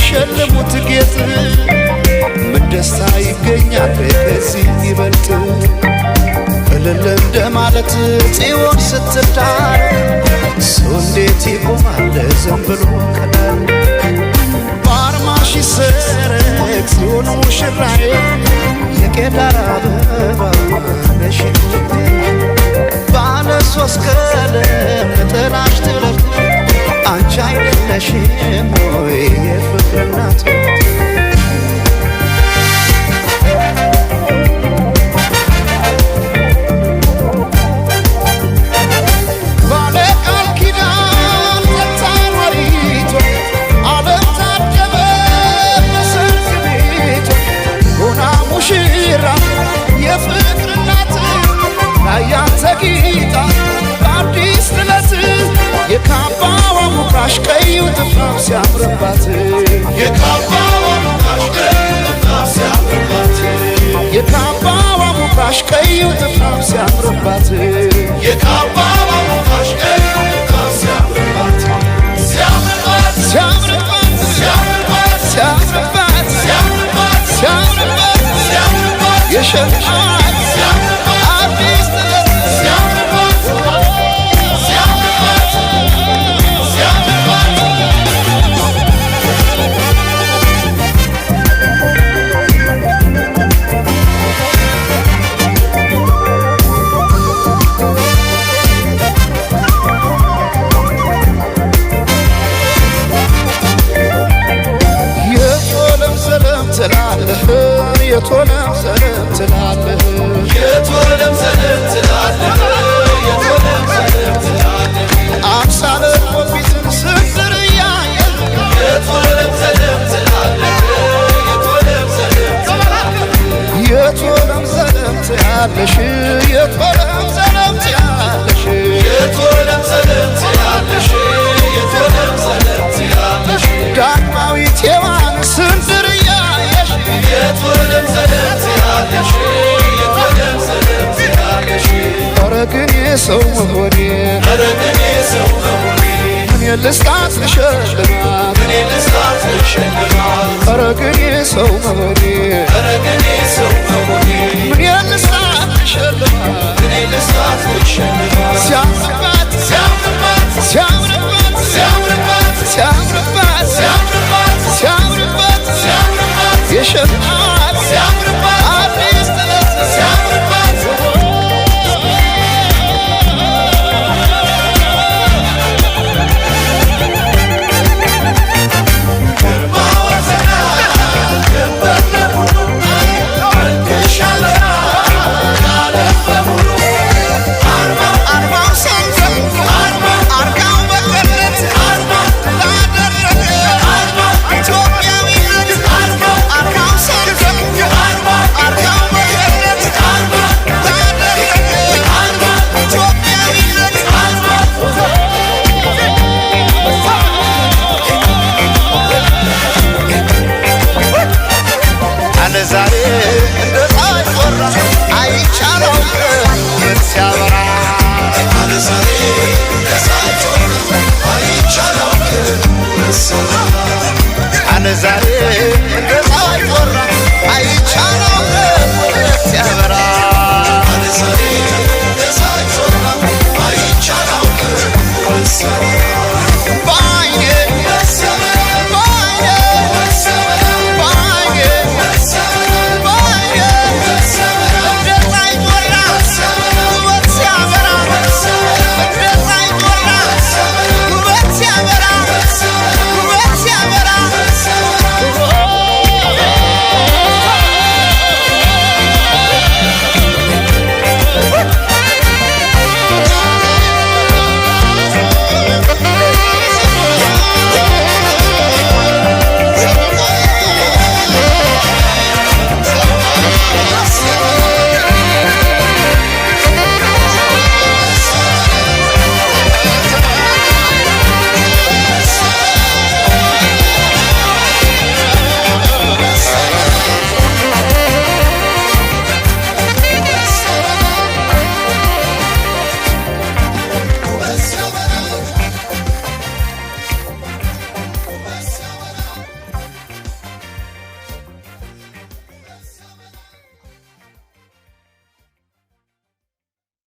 ሸልሙት ጌጥ ምን ደስታ ይገኛል ከዚህ ይበልጥ? እልል እንደማለት ጽዮን ስትዳር ሰው እንዴት ይቆማል ዝም ብሎ ከዳር? ባርማሽ ይሰረቅ ጽዮን ሙሽራዬ፣ የቄዳር አበባ ነሽ ባለ ሶስት ቀለም ጥላሽ ትለቱ፣ አንቺ አይደለሽም ወይ የፍቅር እናቱ? ባለ ቃል ኪዳን ተታማሪቷ፣ ዓለም ታደመ በሰርግ ቤቷ፣ ሆና ሙሽራ የፍቅር እናት ላያት ተጊጣ በአዲስ ጥለት፣ የካባዋ ሙካሽ ቀዩ ጥፍራም ሲያምርባት፣ የካባዋ ሙካሽ ቀዩ ጥፍራም ሲያምርባት፣ የካባዋ ሙካሽ ቀዩ ጥፍራም ሲያምርባት፣ የካባዋ ሙካሽ ቀዩ ጥፍራም ሲያምርባት፣ ሲያምርባት ሲያምርባት ሲያምርባት ሲያምርባት ሲያምርባት ሲያምርባት ሲያምርባት የሸማት አዲስ ጥለት ሲያምርባት ሲያምርባት ሲያምርባት። የቶለም ሰለም ትላለህ፣ የቶለም ሰለም ትላለህ፣ የቶለም ሰለም ትላለህ፣ የቶለም ሰለም ትላለህ፣ አምሳለ ቆቢትን ስንዝር እያየህ፣ የቶለም ሰለም ትላለህ፣ የቶለም ሰለም ትላለህ፣ የቶለም ሰለም ትያለሽ፣ የቶለም ሰለም ትያለሽ፣ የቶለም ሰለም ትያለሽ፣ የቶለም ሰለም ትያለሽ፣ ዳግማዊት ሔዋን ስንዝር እያየሽ፣ የቶለም ሰለም ትያለሽ፣ የቶለም ሰለም ትያለሽ። ኧረ ግን የሰው መሆኔ፣ ኧረ ግን የሰው መሆኔ፣ ምን ልስጣት ልሸልማት፣ እኔ ልስጣት ልሸልማት፣ ኧረ ግን የሰው መሆኔ፣ ኧረ ግን የሰው